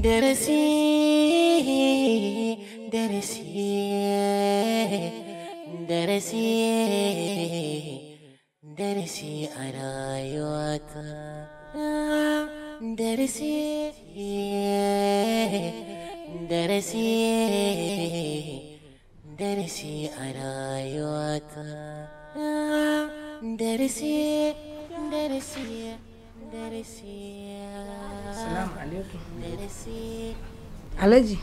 Darasi, darasi, darasi, darasi a rayuwata. Darasi, darasi, darasi a rayuwata. Darasi, darasi, darasi. Assalamu alaikum. Alhaji,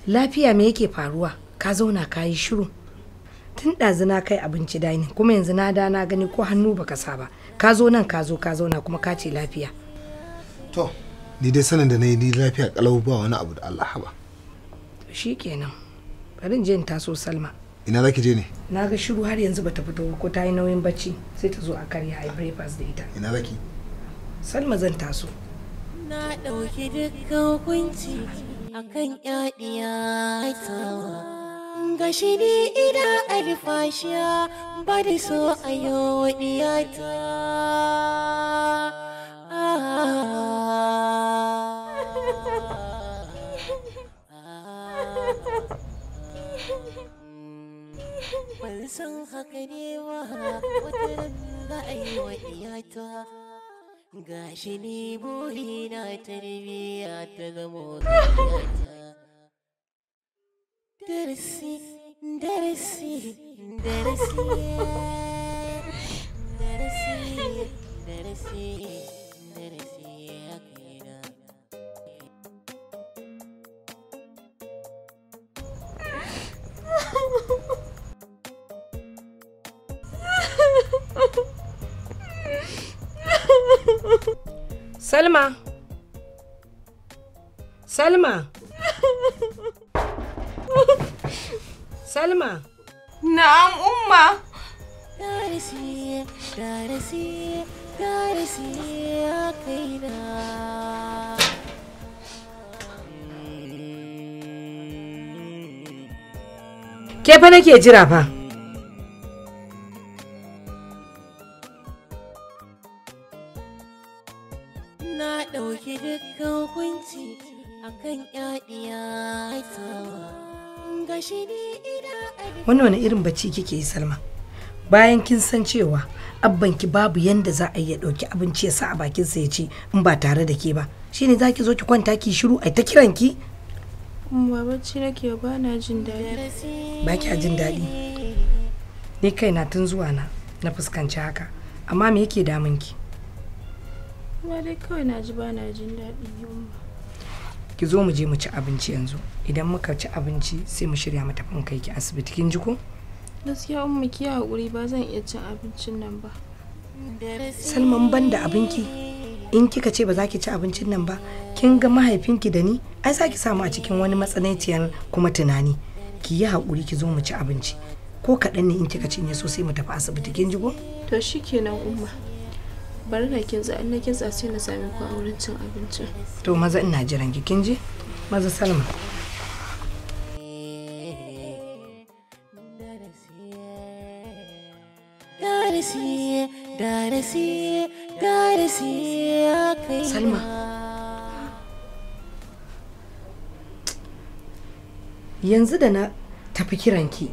lafiya me yake faruwa? Ka zauna ka yi shiru. Tun ɗazu na kai abinci dining, kuma yanzu na da na gani ko hannu baka sa ba. Ka zo nan ka zo ka zauna kuma ka ce lafiya. To, ni dai sanin da na yi ni lafiya kalau ba wani abu da Allah haba. To shikenan. Bari in je in taso Salma. Ina zaki je ne? Na ga shiru har yanzu bata fito ko ta yi nauyin bacci sai ta zo a karya a breakfast da ita. Ina zaki? Salma zan taso. Na ɗauki dukkan hukunci akan ƴaƴiya tawa. Gashi ni ina alfashiya ba da so a yau ɗiyata. Ban san haka ne ba wata za a yi wa ɗiyata. Gashi ni burina tarbiyya ta zamo gayata. Darasi, darasi, darasi, darasi, darasi, darasi ya kaina. Salma. Salma. Salma. Na'am umma. Darasi, darasi, darasi ya kaina. Ke fa nake jira fa. Na ɗauki dukkan hukunci akan ƴaƴiya tawa. Gashi ni ina Wannan wani irin bacci kike yi Salma? Bayan kin san cewa abbanki babu yanda za a yi ya ɗauki abinci ya sa a bakinsa ya ci in ba tare da ke ba. Shine za ki zo ki kwanta ki shiru ai ta kiran ki? Umma bacci nake ba na jin daɗi. Ba kya jin daɗi. Ni kaina tun zuwa na na fuskanci haka. Amma me yake damun ki? Ba dai kawai na ji ba na jin daɗi ne umma. Ki zo mu je mu ci abinci yanzu. Idan muka ci abinci sai mu shirya mu tafi mu kai ki asibiti kin ji ko? Gaskiya umma ki yi haƙuri ba zan iya cin abincin nan ba. Salman ban da abinki in kika ce ba za ki ci abincin nan ba kin ga mahaifinki da ni ai za ki samu a cikin wani matsananciyar kuma tunani. Ki yi haƙuri ki zo mu ci abinci. Ko kaɗan ne in kika cinye so sai mu tafi asibiti kin ji ko? To shikenan umma. Bari na kintsa in na kintsa sai na same ku a wurin cin abincin. To maza ina jiran ki kin ji? Maza Salma. Darasi, darasi, darasi ya kaina. Salma. Yanzu da na tafi kiranki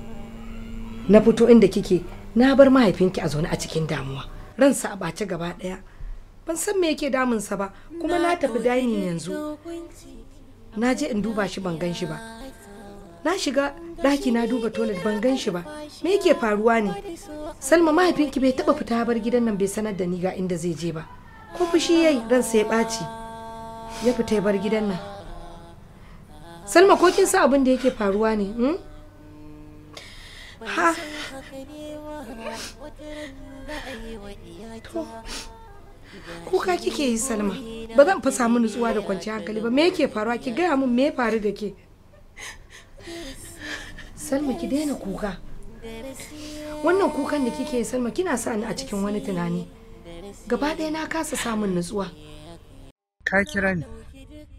na fito inda kike na bar mahaifinki a zaune a cikin damuwa. Ransa a ɓace gaba ɗaya. Ban san me yake damunsa ba kuma na tafi dining yanzu. Na je in duba shi ban gan shi ba. Na shiga ɗaki na duba toilet ban gan shi ba. Me yake faruwa ne? Salma mahaifinki bai taɓa fita bar gidan nan bai sanar da ni ga inda zai je ba. Ko fushi yayi ransa ya ɓaci. Ya fita ya bar gidan nan. Salma ko kin san abin da yake faruwa ne? Hmm? Ha. To, kuka kike yi Salma. Ba zan fa samu nutsuwa da kwanciyar hankali ba. Me yake faruwa? Ki gaya min me ya faru da ke? Salma ki daina kuka. Wannan kukan da kike yi Salma kina sa ni a cikin wani tunani. Gaba ɗaya na kasa samun nutsuwa. Ka kira ni,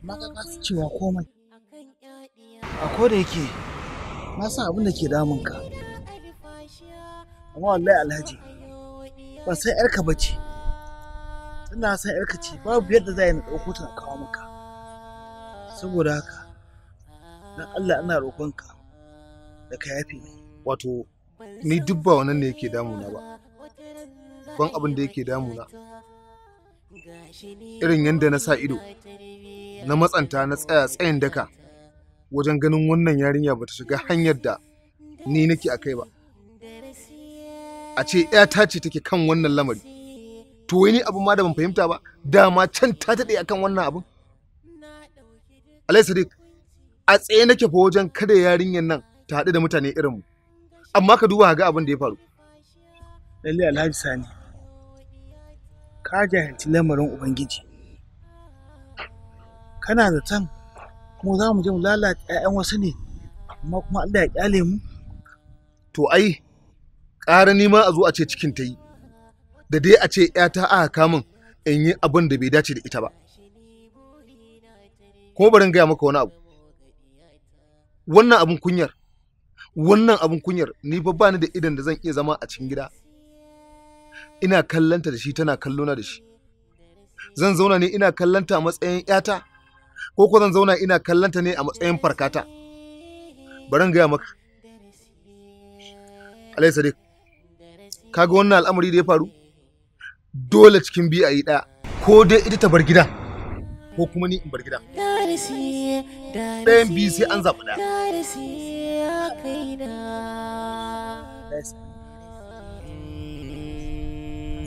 na ka kasa cewa komai. A ko da yake na san abin da ke damun ka. Amma wallahi Alhaji ban san yarka ba ce. Tunda na san yarka ce babu yadda za a yi na ɗauko ta na kawo maka. Saboda haka dan Allah ina roƙonka da ka yafe ni. Wato ni duk ba wannan ne yake damuna ba. Ban abin da yake damuna irin yadda na sa ido na matsanta na tsaya tsayin daka wajen ganin wannan yarinya bata shiga hanyar da ni nake akai ba. A ce 'yata ce take kan wannan lamari. To wai ni abin ma da ban fahimta ba, dama can ta daɗe akan wannan abin. Alai Sadiq, a tsaye nake fa wajen kada yarinyar nan ta haɗu da mutane irin mu. Amma ka duba ga abin da ya faru. Lalle Alhaji Sani, ka jahilci lamarin Ubangiji. Kana zaton mu za mu je mu lalata 'ya'yan wasu ne, amma kuma Allah ya kyale mu? To ai, ƙara nima a zo a ce cikin ta yi, da dai a ce 'yata aka kamun in yi abin da bai dace da ita ba. Kuma bari in gaya maka wani abu. Wannan abin kunyar, wannan abin kunyar ni fa bani da idan da zan iya zama a cikin gida. Ina kallanta da shi tana kallona da shi. Zan zauna ne ina kallanta a matsayin 'yata, ko ko zan zauna ina kallanta ne a matsayin farkata. Bari in gaya maka. Alai Sadiq, kaga wannan al'amari da ya faru? Dole cikin biyu a yi ɗaya, ko dai ita ta bar gidan, ko kuma ni in bar gidan. Ɗayan biyu sai an zaɓi ɗaya.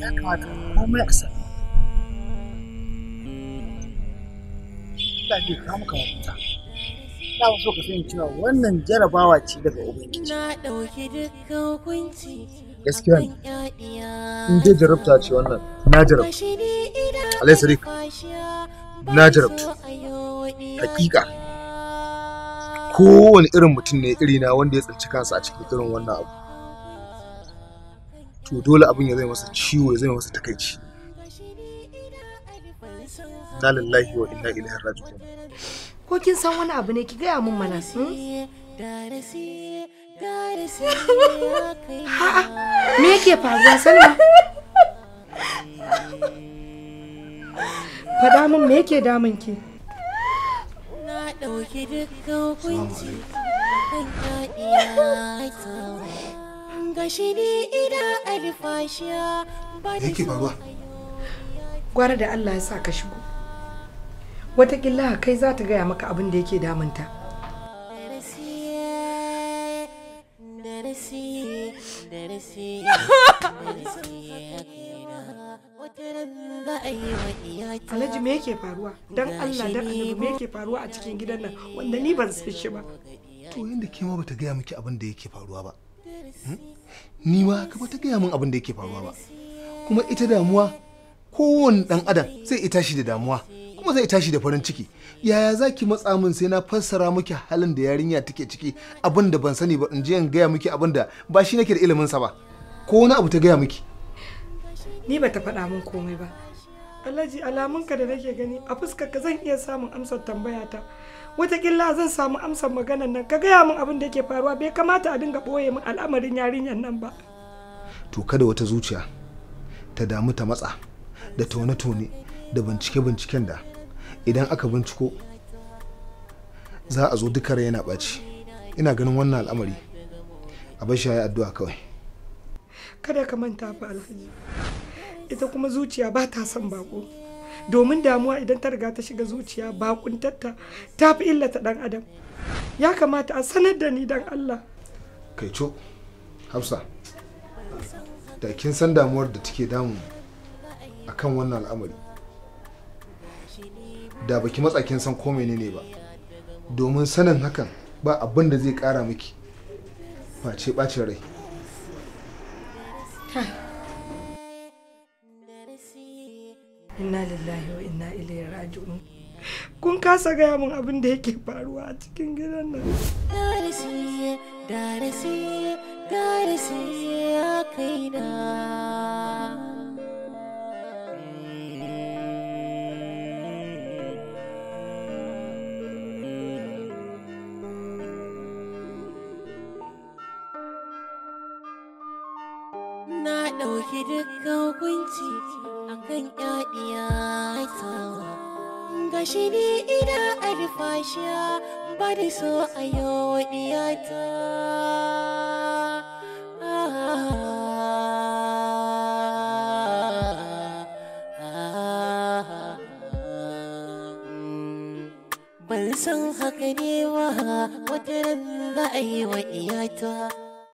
Ya kamata komai a sani. Allah zai kawo maka mafita. Ina so ka sani cewa wannan jarabawa ce daga Ubangiji. Na ɗauki dukkan hukunci Gaskiya ne, in dai jarabta ce wannan, na jarabta. Alai Sadiq, na jarabtu. Hakika, kowane irin mutum ne irina wanda ya tsinci kansa a cikin irin wannan abu. To dole abin ya zai masa ciwo, ya zai masa takaici. Inna lillahi wa inna ilaihi raji'un. Ko kin san wani abu ne ki gaya mun mana? A'a, me yake faruwa Salma? Faɗa min me yake damun ki? Na ɗauki dukkan hukunci kan ƴaƴata. Gashi ni ina alfashiya ba Me yake faruwa? Gwara da Allah ya sa ka shigo. Wataƙila kai za ta gaya maka abin da yake damunta. Alhaji me yake faruwa? Dan Allah dan Annabi me yake faruwa a cikin gidan nan wanda ni ban san shi ba. To yanda ke ma bata gaya miki abin da yake faruwa ba. Ni ma haka bata gaya min abin da yake faruwa ba. Kuma ita damuwa kowane dan adam zai iya tashi da damuwa kuma zai tashi da farin ciki. Yaya za ki matsa min sai na fassara miki halin da yarinya take ciki, abin da ban sani ba, in je in gaya miki abin da ba shi nake da ilimin sa ba. Ko wani abu ta gaya miki? Ni bata faɗa min komai ba. Alhaji alamunka da nake gani a fuskarka zan iya samun amsar tambayata. Wataƙila zan samu amsar maganar nan. Ka gaya min abin da yake faruwa, bai kamata a dinga ɓoye min al'amarin yarinyar nan ba. To kada wata zuciya ta damu ta matsa da tone-tone da bincike-binciken da idan aka binciko za a zo duka rai yana ɓaci. Ina ganin wannan al'amari a bar shi ya yi addu'a kawai. Kada ka manta fa Alhaji. Ita kuma zuciya ba ta son bako. Domin damuwa idan ta riga ta shiga zuciya bakuntarta ta fi illata ɗan adam. Ya kamata a sanar da ni dan Allah. Kai co, Hafsa, da kin san damuwar da take damu akan wannan al'amari, da baki matsa kin san ko menene ba, domin sanin hakan ba abin da zai kara miki face bacin rai. Inna lillahi wa inna ilaihi raji'un. Kun kasa gaya min abin da yake faruwa a cikin gidan nan. Darasi, darasi, darasi a kaina. Na ɗauki dukkan hukunci akan ƴaƴata. Gashi ni ina alfashiya, ba da so a yau diyata. Ban san haka ne ba, wata ran za a yi wa iyata.